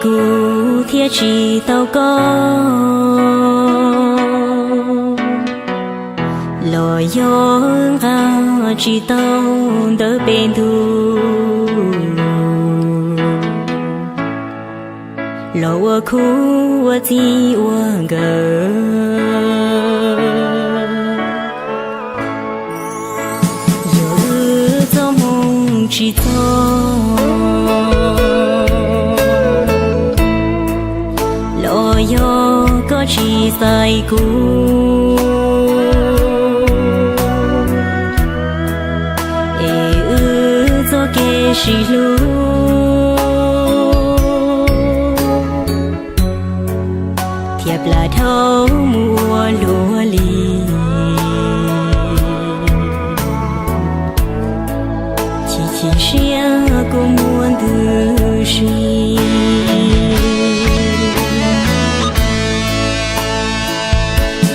Kuv thiaj tsis tau koj, los yog nqa tsis tau ntawv pem ntug, los ua khub ua txij ua nkawm. Yog wb txoj hmoo tsis txog, los yog koj tsis xaiv kuv, es wb txoj kev sib hlub thiaj plam dhau mus ua luaj li. Chim chim siab kuv muaj ntws si.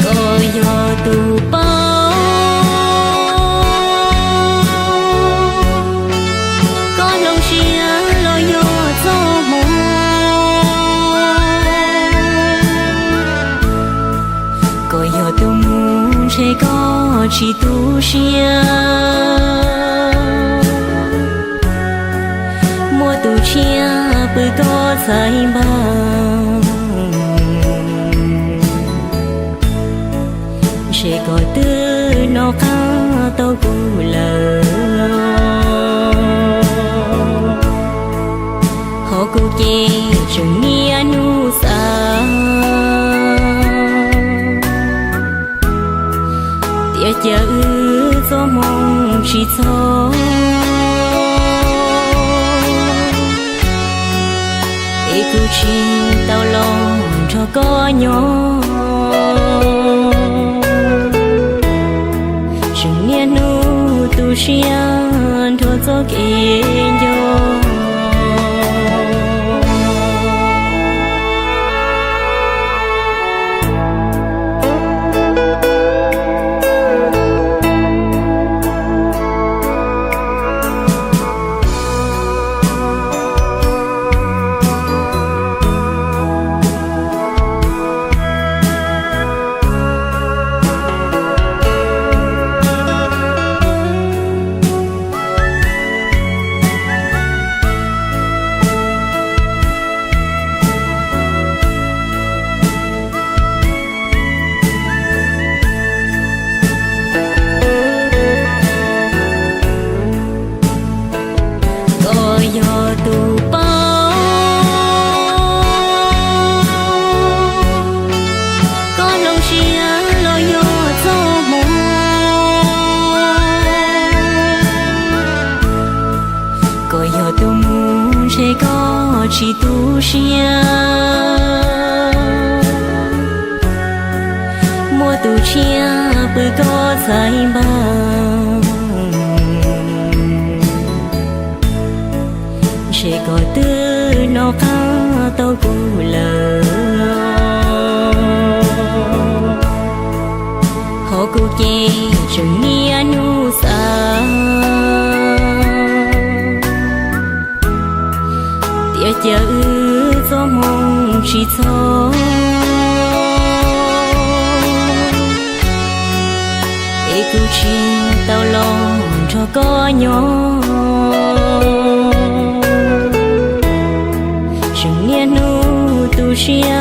Koj yog tus paub, koj hloov siab los yog txoj hmoo. Koj yog tus mus ntshe koj tsis tu siab, muaj tus tshiab pw koj txhais npaj. Ntshe koj twb hnov qab tau kuv lawm, ho kuv ces tseem niaj hnub xav tias cas wb txoj hmoo tsis txog, es kuv tsis tau los nrog koj nyob. Tseem niaj hnub tu siab nrog txoj kev nco. Koj yog tus paub, koj hloov siab los yog txoj hmoo. Koj yog tus mus ntshe koj tsis tu siab, muaj tus tshiab pw koj txhais npaj. Ntshe koj twb hnov qab tau kuv lawm, ho kuv ces tseem niaj hnub xav tias cas wb txoj hmoo tsis txog, es kuv tsis tau los nrog koj nyob. Tseem niaj hnub tu siab